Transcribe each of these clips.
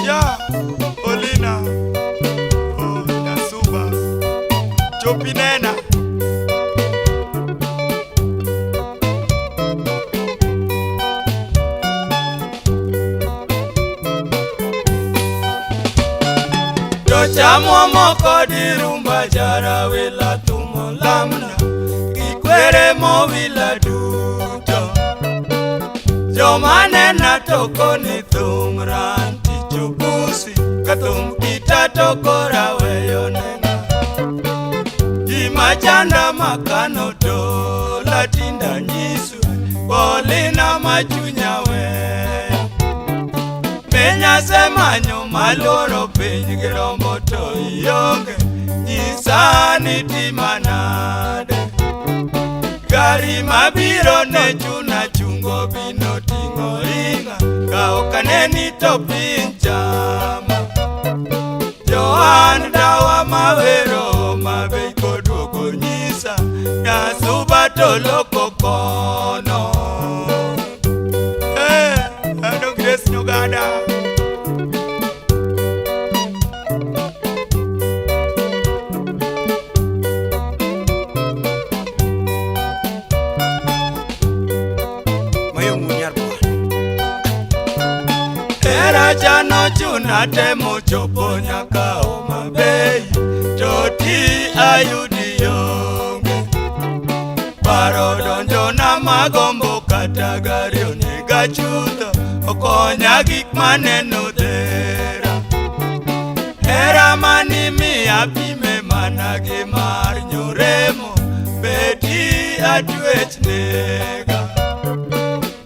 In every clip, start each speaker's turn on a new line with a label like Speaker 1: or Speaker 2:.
Speaker 1: Ya Olina, oh Nasuba, Chopinena. Jochamwa moko dirumba jara wila tumo lamna gikwere mowila duto. Joma nena to koni thum ran tichobusi ka thum kita to kora weyo nena. Gima chanda makano dola tinda nyisu bolina machunya weyo. Piny asemanyo maluoro piny gi rombo to ionge, nyisa ni tima nade. Gari mabiro ne chuna chungo bino ting'o ringa, ka ok aneni to piny chama. Johan dawa mawero mabe koduogo nyisa, Nyasuba to loko kono. Eh, ano Grace Nyogada.
Speaker 2: Mayo munyar bwana.
Speaker 1: Era chano chuna temo chopo nyaka Homa Bay, to ti ayudi onge. Paro donjona magombo kata gari onega chutho, okonya gik maneno dhera. Hera mani miya pime mana gi mar nyoremo, beti atwech nega.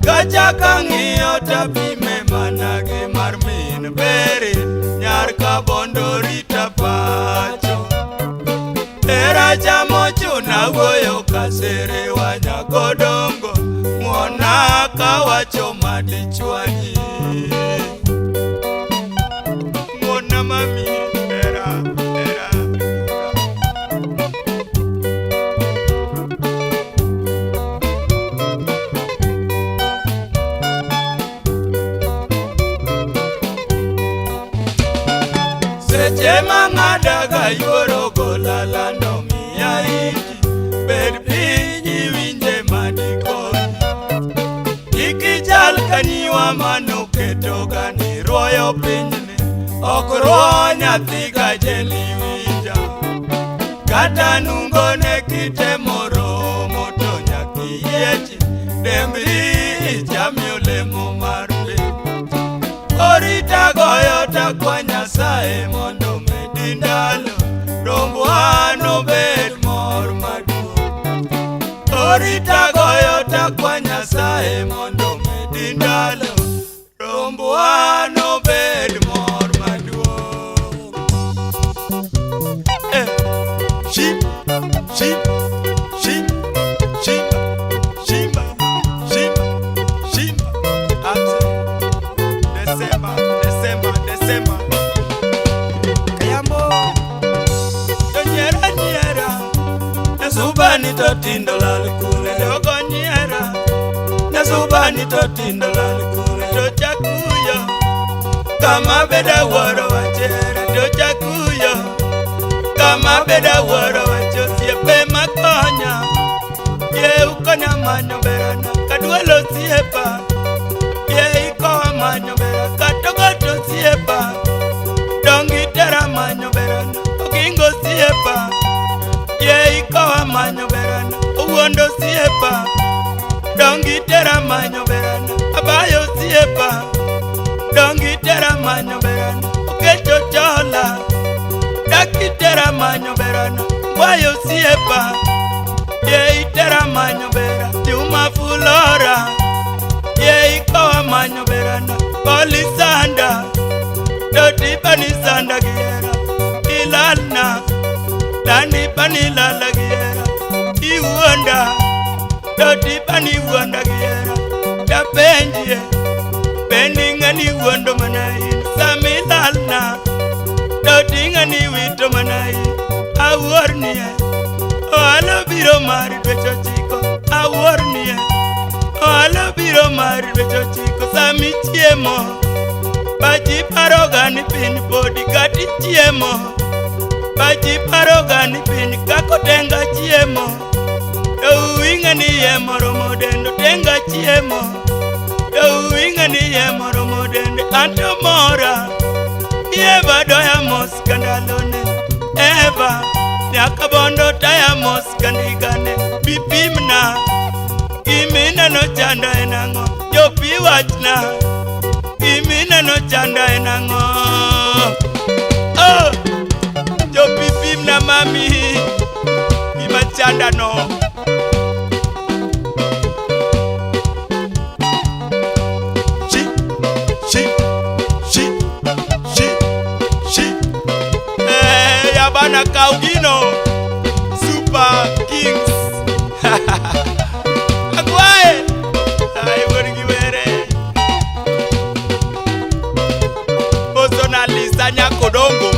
Speaker 1: Kachak ang'iyo tapime mana gi mar min beri, nyar kabondo rita pacho. Hera chamo chuna wuoyo kasere wanyagodongo, ng'wona kawacho madichwanyi. Ng'wona mami, hera, hera, hera. Seche mang'adaga yuoro gola lando miya iti, bed piny iwinje madikony. Kik ichal ka nyiwa manoketoga ni ruoyo pinyni, ok ruo nyathi gajeli winja. Kata nungone kitemo romo to nyaka iyiechi, dembri ichami olemo mar piny. Orita goyo takwa Nyasaye mondo medi ndalo, rombwa nobed mor maduong'. Orita goyo takwa Nyasaye mondo medi ndalo, rombwa nobed mor maduong'. Eh, shim, shim, shim, shimba, shimba, shimba, shimba. Abse. December, December, December.
Speaker 2: Kayambo.
Speaker 1: To nyiera nyiera, Nyasubani to tindo lal kure. Jogo nyiera, Nyasubani to tindo lal kure. To chakuyo, kama beda wuoro wachere. To chakuyo, kama beda wuoro wacho osiepe makonya. Yie ukonya manyo berana, kaduolo osiepa. Yie ikowa manyo bera, katogoto osiepa. Dongi tera manyo berana, ogingo osiepa. Yie ikowa manyo berana, owuondo osiepa. Dongi tera manyo berana, abayo osiepa. Dongi tera manyo berana, okecho chola. Daki tera manyo berana, ngwayo osiepa. Yie itera manyo bera, Juma fulora. Yie ikowa manyo berana, kolisanda. Doti pani sanda giera, ilalna. Dani pani lala giera, iwuonda. Doti pani wuonda giera, dapenjie. Bendi ng'ani wuondo mana in, sami lalna. Doti ng'ani wito mana in, awuornie. Ohala biro mar dweche ochiko, awuornie. Ohala biro mar dweche ochiko sami chiemo. Pachi paroga ni piny podi kati chiemo. Pachi paroga ni piny kako tenga chiemo. To uing'e ni ye moromo dendo tenga chiemo. To uing'e ni ye moromo dende anto mora. Eva doya mos kandalone. Eva nyaka bondo taya mos kandigane. Bipimna gimineno chanda en ang'o? Jopi wachna gimineno chanda en ang'o? Oh! Jopi pimna mami gima chanda no. Shi, shi, shi, shi, shi. Eh, yabana Kaugino Super Kings. Agwae! Ai wuod gi were. Personalista Nyakodongo.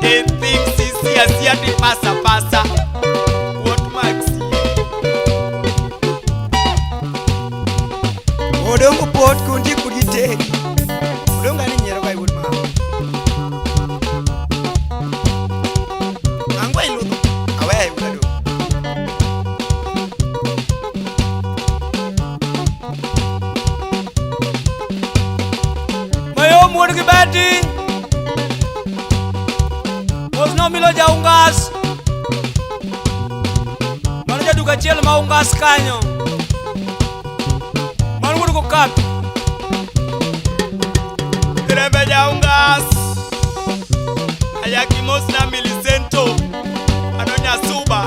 Speaker 1: E thing sisi asia ti pasa pasa. What Maxi?
Speaker 2: Odongo pot kundi kudi teri. Odongo ani nyiero ga wuod mama. Ang'o iludho? Aweya wuod Adongo.
Speaker 3: Mayom wuod gi beti. Mosna Milo jaungas. Mano jaduka achiel ma ungas kanyo. Mano wuod kokapi.
Speaker 1: Rembe jaungas. Ayaki mosna Milicento. Ano nyasuba.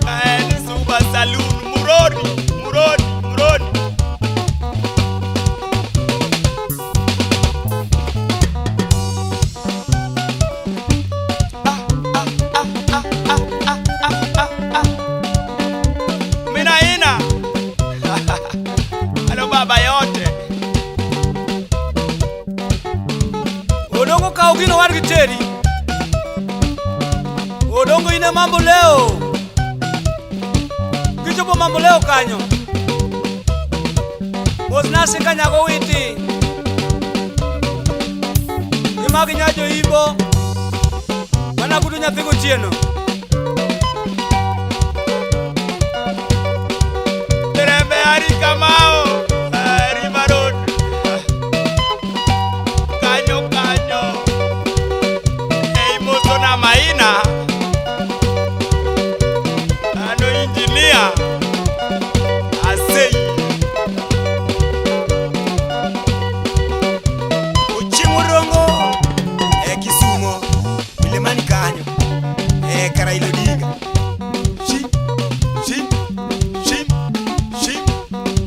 Speaker 1: Kaen suba saloon. Murori, murori, murori. Mina ina. Ano baba yote.
Speaker 3: Odongo kaw gino war gi teri. Odongo ine mambo leo. Gichopo mambo leo kanyo. Mosna singa nyago witi. Gimagi nyajo imbo. Mana kudu nyathi gotieno.
Speaker 1: Rembe Ari Kamau. River Road. Kanyo kanyo. Ei moso na maina. Ano engineer. Asei.
Speaker 2: Ochieng' Odongo e Kisumo, Milimani kanyo, e Karaila Odinga.
Speaker 1: Shi, shi, shi, shi.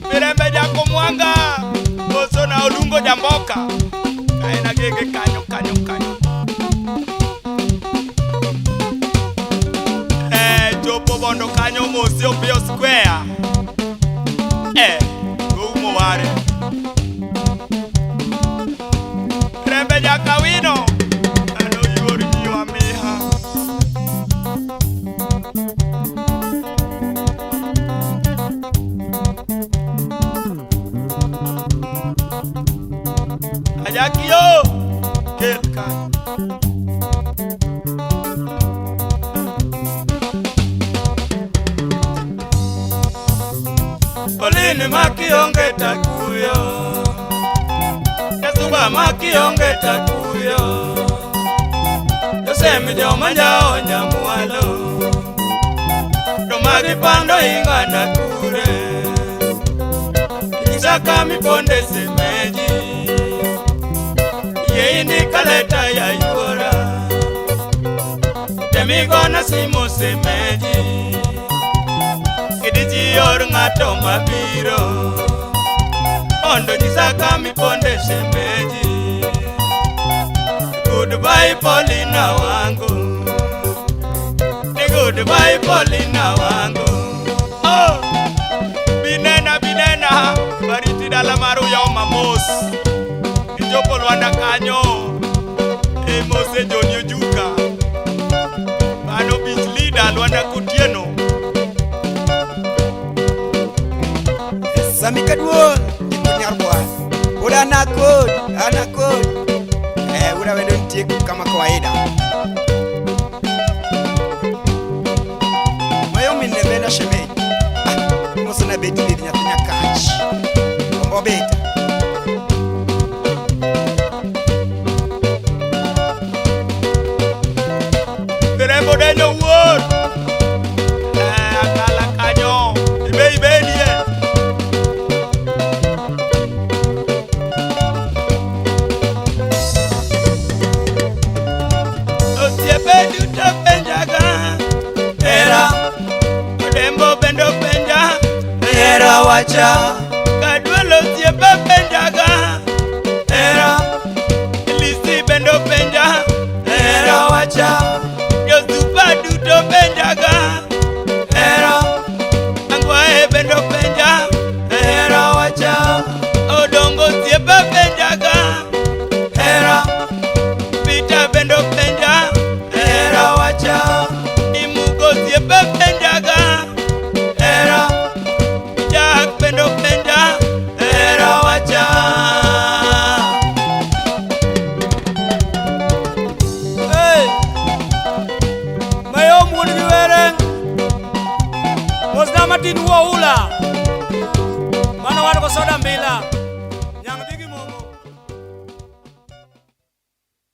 Speaker 1: Mirembe Jakomwanga. Moso na Olungo Jamboka. Kaena gege kanyo kanyo kanyo. Eh, chopo bondo kanyo mosi Opiyo Square. Eh, goumo ware. Rembe Jakawino. Ano yuor jiwa miha. Ajakio. Kel kanyo. Polini makionge takuyo. Kasuba makionge takuyo. Josemi joma njao nyamualo. Joma gipando ing'ana kure. Nyisa miponde semeji. Yie indika leta ya yuora. Temigona simo semeji. Kidiji yor ng'ato mabiro. Mondo nyisa kamiponde shemeji. Goodbye Paulina wangu. Ni goodbye Paulina wangu. Oh! Binena binena bariti dala mar Uyoma mos. Ichopo Lwanda kanyo. E mose Joni Ojuka. Mano beach leader Lwanda Kotieno.
Speaker 2: Sami kaduol, ndiko nyar bwana. Pod an akod, an akod. Eh, wuda wendo nitie kama kawaida. Mayo min ne benda shemeji. Ah, mosna beti lidi nyathi nyakach. Kombo beta.
Speaker 1: Rembo denyo wuor. Eh, akala kanyo. Ibe ibedie. Osiepe duto penjaga.
Speaker 3: Hera,
Speaker 1: Odembo bende openja.
Speaker 3: hera wacha.
Speaker 1: Kadwelo osiepe penjaga.
Speaker 3: Hera,
Speaker 1: Lisi bende openja.
Speaker 3: hera wacha.
Speaker 1: Josupa duto penjaga.
Speaker 3: Hera,
Speaker 1: Angwae bende openja.
Speaker 3: hera wacha.
Speaker 1: Odongo osiepe penjaga.
Speaker 3: Hera,
Speaker 1: Peter bende openja.
Speaker 3: hera wacha.
Speaker 1: Imugo osiepe penjaga.
Speaker 3: Hera,
Speaker 1: Jack bende openja.
Speaker 3: hera wacha. Hey! Mayom wuon gi were. Mosna matin wuo ula. Mano wan go soda mbila.